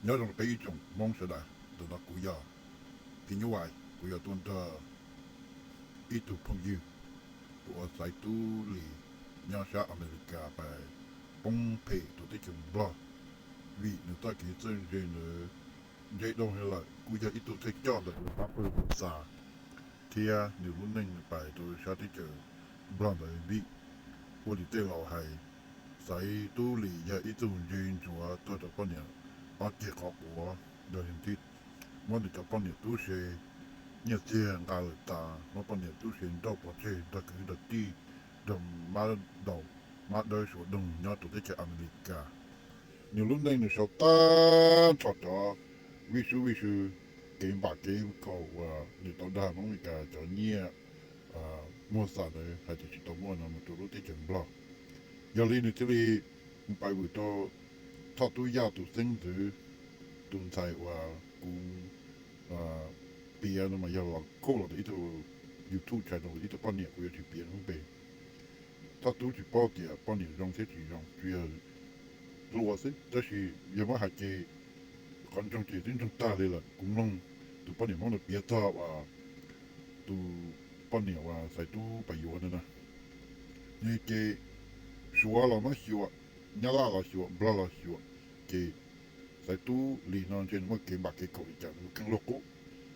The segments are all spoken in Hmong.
Nyob zoo peb ib tsoom Hmoob sawv daws, ntawm no kuv yog Phim Nyuj Vais, kuv yuav tuaj nrog ib tug phooj ywg, kuv ua Xaiv Tub Lis, nyob sab Amelikas pais poob phem rau teb chaws Nplog, vim nws txoj kev txawj ntse ntawd ntse doo heev lawm, kuj yog ib tug thawj coj ntawm lub pab pawg Xas thiab nws lub neej pais rau sab teb chaws Nplog ntawd vim ua li tej laus hais, Xaiv Tub Lis yog ib tug ntse ntsuav tuag rau poj niam ob ceg qhov quav, yog li ntawd muab nws cov poj niam tub se nyiaj txiag nqa lawm tas, muab poj niam tub se nrauj pov tseg nrog kwv nrog tij, nrog mab daum mab dawb suav doog nyob rau teb chaws Amelikas. Nws lub neej nws sau tag nrho cov vij sub vij sw, kev npam kev khaum uas nws tau dag Hmoob Amelikas cov nyiaj muag xam ntawd hais tias tsis tau muaj no mus rau lub teb chaws Nplog. Yog li nws thiaj li mus pais vwm rau Thoj Tub Yaj tus xeeb ntxwv, tus ntxhais uas kuv piav no mas yog los kuj los ntawm ib tug YouTube channel, ib tug poj niam, kuv yuav tsis piav nws lub npe. Thoj Tub tsis paub tias poj niam zoo thiab tsis zoo, tsuas yog hluas xwb, tab sis yog muab hais ces qhov ntsoog ces twb ntsoog tag li lawm. Kuv mloog tus poj niam Hmoob no piav txog uas tus poj niam uas Xaiv Tub pais yuav ntawd na, nws ces Suav los muab xyuam, Nyab Laj los xyuam, Nplog los xyuam, ces Xaiv Tub Lis no ntshe nws muaj kev npam kev khaum li cas nws kheej luag qub,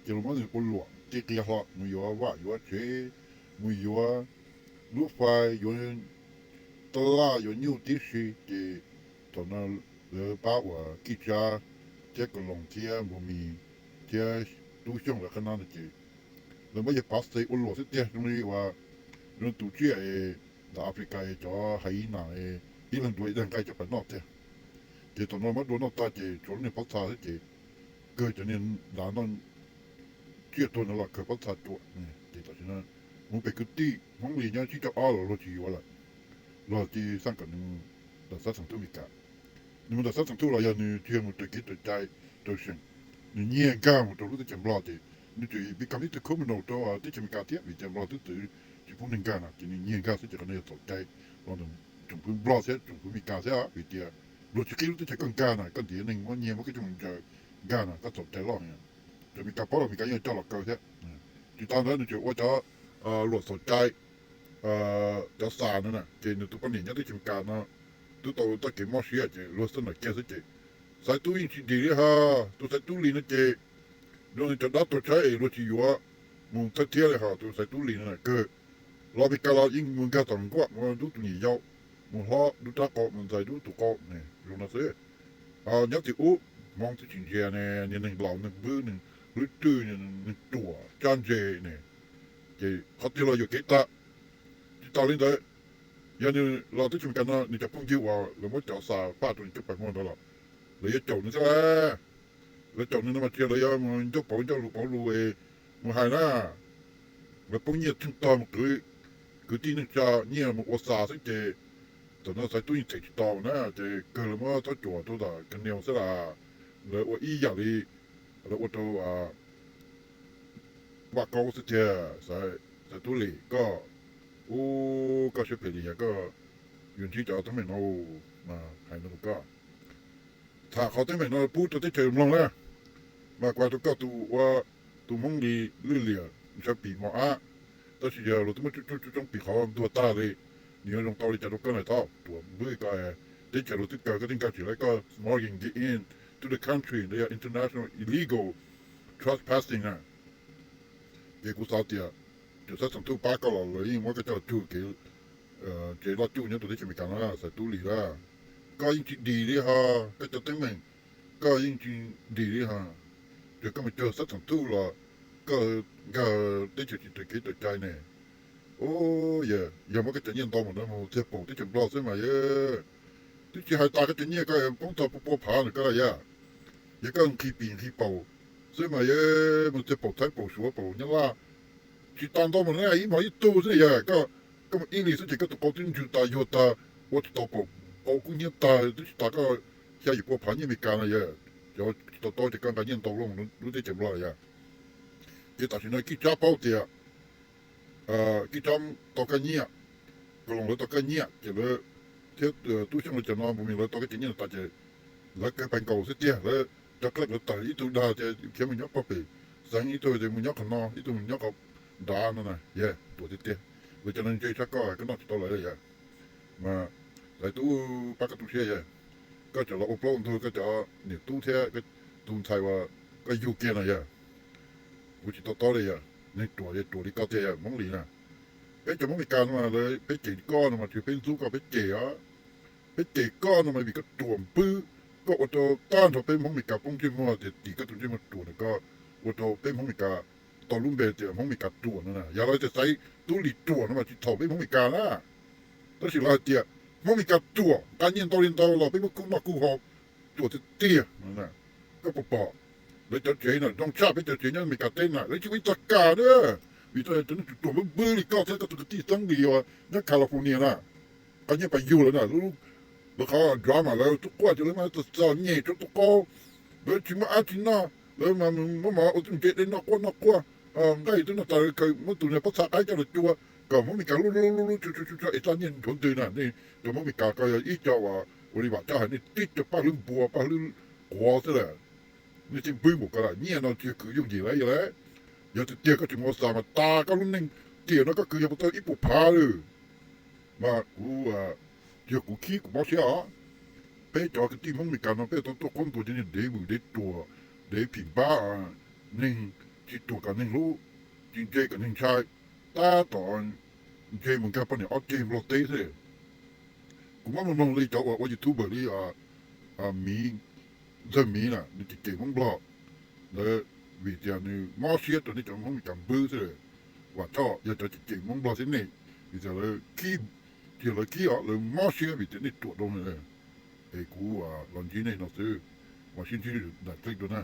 ces los muab nws ua luam tij qias hlo mus yuav vaj yuav tsev, mus yuav lub fais, yuav tab laj, yuav nyuj tib si, ces thaum no lawv pab uas Kij Tsab thiab Kaus Loos thiab Npus Mis thiab Tub Xyooj lawv qab no no ces lawv muab yawg Pav Xes ua luam xwb tiag, zoo li uas zoo tus tsiaj es ntawm Africa es cov hais ib nam es ib leeg dua ib leeg nqaij coj pais noj tiag. Ces thaum no muab dua noj tag ces tshuav lub niag pob txha xwb ces kawg cov niag ntav noj tsiaj tuag no los kawg pob txha cua. Ces tam sim no mus pem kwv tij Hmoob Lis nyob tsib caug ob los luag tsis yuav lawm, luag cia xaj kom nws mus ntawm xab xeem thub Amelikas. Nws mus ntawm xab xeem thub los yog nws tsis yog mus raws kev raws cai rau seem, nws nyiag nkag mus rau lub teb chaws Nplog ces nws tseem become ib tug criminal rau teb chaws Amelikas thiab vim tias Nplog twb txwv tsis pub neeg nkag na, ces nws nyiag nkag xwb ces qhov no yog txaus cai los ntawm tsoom fwv Nplog thiab tsoom fwv Amelikas thiab vim tias luag tsis qhib lub teb chaws koj nkag na, koj ntiav neeg muab nyiag muab koj coj mus ncaws nkag na koj txaus cai loj heev. Tsoom Amelikas paub los Amelikas yeej coj los kaw thiab. Tsis tas ntawd nws tseem ua cov luam txaus cai cov Xas no na, ces nws tus poj niam nyob teb chaws Amelikas no twb tau txoj kev mob siab ces luag xab nam kiag xwb ces Xaiv Tub yeej tsis dim li hos. Tus Xaiv Tub Lis no ces luag nws cov dab tuag tshaib es luag tsis yuav mus thawj thiab li hos. Tus Xaiv Tub Lis no kawg los Amelikas los yeej mus nkag tom nkuaj, mus dub tus niam yau, mus hlob dub rab qau, mus ntxais dub tus qau, zoo no xwb. Nyob tim ub, Hmoob twb tsis ntsia ne, niag neeg laus neeg npwb neeg hlwb rwj, neeg ruam tsab ntse ne, ces qhov twg los yuam kev tag. Tsis tas li ntawd, yog nws los teb chaws Amelikas no nws cov phooj ywg uas lawv muab cov Xas faj rau nws caj pas muag ntawd los lawv yuav caum nws thiab lauj. Lawv caum nws no mas tsis yog lawv yuav mus ncauj pauv ncauj lus pauv lus es mus hais na, lawv poob nyiaj tsheej tog mus qwv kwv tij neej tsa nyiaj mus ua Xas xwb ces thaum no Xaiv Tub yeej them tsis tau na ces kawg lawv muab txhob cuam rau tom Ka Nias xwb las, lawv ua ib yam li lawv ua rau Vaj Kaub xwb tiag. Xaiv Tub Lis koj, ub, koj siab phem li yog koj yuav ntsib cov teeb meem no mas hais no rau koj. Tham qhov teeb meem no pub rau teb chaws mloog na, mas kuv hais rau koj tus ua tus Hmoob li lwj liam ntshaw pim mos ab, tab sis yog luag twb muab tsuj tsuj tsuj tsoob pim qhov ntuag tag li, nws yuav zoo tau li cas rau koj na thaub ruam npwj koj. Teb chaws luag twb kaw koj twb nkag tsis lawv koj smuggle in to the country, ntawd yog international illegal trespassing na. Ces kuv xav tias thaum xab xeem thub pab koj los lawv yeej muab koj coj los tsug kev tsev loj cuj nyob rau teb chaws Amelikas no, Xaiv Tub Lis na. Koj yeej tsis dim li hos, koj cov teeb meem koj yeej tsis dim li hos. Ces koj mus cuag xab xeem thub los koj nkag teb chaws tsis raws kev raws cai ne. Ub, yog muab koj cov nyiaj ntau mus no mus txiag paum teb chaws Nplog xwb mas yog, twb tsis hais tas koj cov nyiaj koj poob txog pua pua phav ntawm koj yog, yog koj nqhis pim nqhis paum xwb mas yog, mus txiag paum Thaib paum Suav paum Nyab Laj tsis tas ntau mus na, ib hmos ib tug xwb yog, koj mus ib hlis xwb ces koj tus qau twb ntsws tas yuag tas, ua tsis tau paum, qau kub hnyiab tag, twb tsis tas koj xya yim pua phav nyiaj Amelikas no yog, cov tsis tau tau ces koj nqa nyiaj ntau loj mus lub teb chaws Nplog yog. Ces tam sim no Kij Tsab paub tias Kij Tsab tau koj nyiaj, Kaus Loos lawv tau koj nyiaj ces lawv thiab Tub Xyooj lawv cov no mus mis lawv tau koj cov nyiaj tas ces lawv kaw pais nkaus xwb tiag, lawv Cov clip lawv tawm ib tug dag tias khiav mus nyob pob pem xeev, ib tug tias mus nyob qhov no, ib tug mus nyob qhov nrad no na, yog ruam tiag tiag. Lawv cov no ntse tshaj koj, koj noj tsis tau lawv yom. Mas lawv tub pab koj tu siab yog, koj cov los ua plaub ntug, koj cov niam tub thiab tus ntxhais uas koj yug kiag no yog, kuv tsis to taub li yog, neeg ruam yog ruam li koj tiag yog Hmoob li na. Peb cov Hmoob Meskas no mas lawv peb cem koj no mas tsis yog peb ntxub koj, peb cem os. Peb cem koj no mas vim koj ruam npwb, koj ua rau tag nrho peb Hmoob Meskas poob ntsej muag tias tim koj tus ntsej muag ruam na, koj ua rau peb Hmoob Meskas tau lub npe tias Hmoob Meskas ruam no na. Yog lawv tias xaiv tub li ruam no mas tsis txhaum peb Hmoob Meskas na. Tab sis lawv hais tias Hmoob Meskas ruam, nqa nyiaj ntau li ntau los peb muab kub noj kub haus, ruam tiag tiag. Koj puas pom? Lawv cov tsev na zoo tshaj peb cov tsev nyob Meskas teb na, lawv tsis muaj ib txoj kab na. Vim rau cov neeg ruam npwb npwb li koj thiab koj tus kwv tij Xeeb Lis uas nyob California na, qhov nyiaj pas yug lawm na, lawv qhov drama lawv tub quaj ces lawv mas txog nyem rau tus qaub, lawv tsis muaj ab tsi noj, lawv mas muab mov ua tus ntse dej noj quaj noj quaj, nqaij twb noj tas, muab tus niag pob txha qaib coj los cua, kom Hmoob Meskas lub lub lub lub tsuag tsuag tsuag es txoj nyiaj nchuav ntws na. Nej cov Hmoob Meskas ko yog ib co uas ua li Vam Tshoj hais, nej tib co paj hlwb npua paj hlwb quav xwb lawm. Nej thiaj npwb npaum ko lawm, nyiaj no tsis yog kwv yooj yim lawm yog lawm. Yog tiag tiag koj tseem mus ua xav mas tas koj lub neej, tiam no koj kwv yog puas tau ib puas phav lawm. Mas kuv, tsis yog kuv khib kuv mob siab os. Peb cov kwv tij Hmoob Meskas no peb tau tuaj qhuab ntuas cov niag dev vwm dev ruam, dev phim npab, neeg tsis ruam kom neeg hlub, tsis ntse kom neeg ntshai, tab tom ntse mus nkag poj niam ob ceg Nplog teb xwb. Kuv muab mloog mloog li cov uas ua YouTuber li Miv, Ntxawg Miv na, nws cem cem Hmoob Nplog ntawd vim tias nws mob siab rau nej cov Hmoob Meskas npwb xwb. Vam Tshoj yog cov cem cem Hmoob Nplog thiab nej, vim tias lawv khib, tsis yog lawv khib os, lawv mob siab vim tias nej ruam rau. Es kuv los ntsib nej no xwb, mam sib ntsib daim clip dua na.